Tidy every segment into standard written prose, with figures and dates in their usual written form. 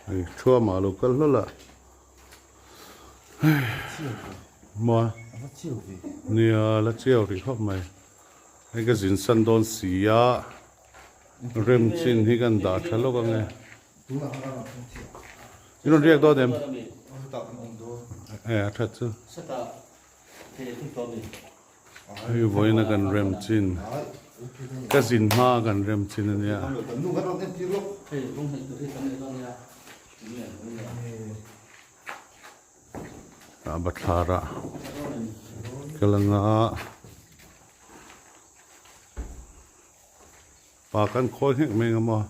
Hei thuamah a lo kal hlawl a. Maw? Nia la chiau rih khawp mai. Hei ka zin san dawn si a, rem chin hi kan dah tha lawk ange. I rawn riak dawn em? E a that chu. Hei vawiin a kan rem chin, ka zin hma a kan rem chin a nia. Tah bathlar ah ka la nga a, pa kan khawi nghek mai ang maw,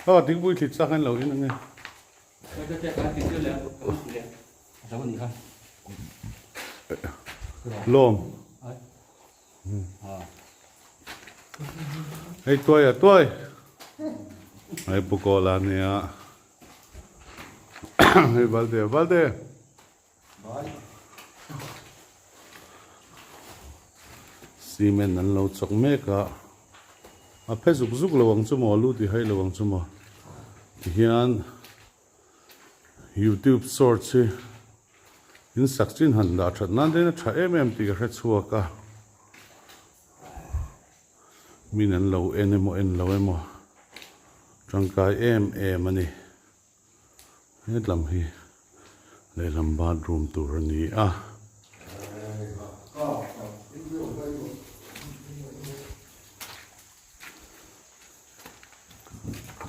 aw dingpui thlit chak in lo in ang e. Lawm Hei tuai a tuai Hei pu kawl a nia Hei Valte Valte Cement an lo chawk mek a, a phe zuk zuk lo ang chu maw, lu ti haih lo ang chu maw. Tihian YouTube shorts hi in sak chin han dah that nan te in a tha em em tih ka hre chhuak a, min an lo en emaw en lo emaw tangkai em em a ni. Hetlam hi lehlam bathroom tur a ni a.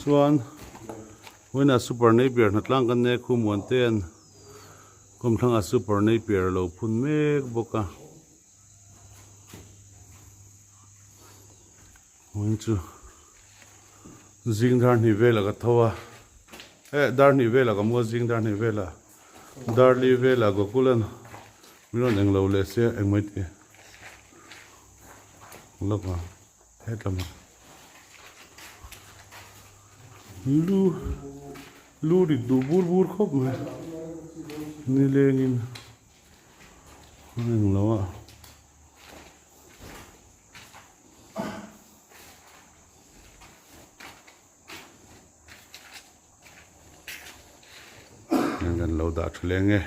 Chuan vawiinah super napier hnatlang kan nei a khumuan ten kawmthlangah super napier a lo phun mek bawk a. Vawiin chu zing dar hnih velah ka tho a, eh dar hnih velah ka mu a zing dar hnih velah dar li velah Gokulan min rawn englo leh sia engmai te lawk a hetlam ah lu lu rit duh bur bur khawp mai nilengin a englo a. Kan lo dah tha leng e.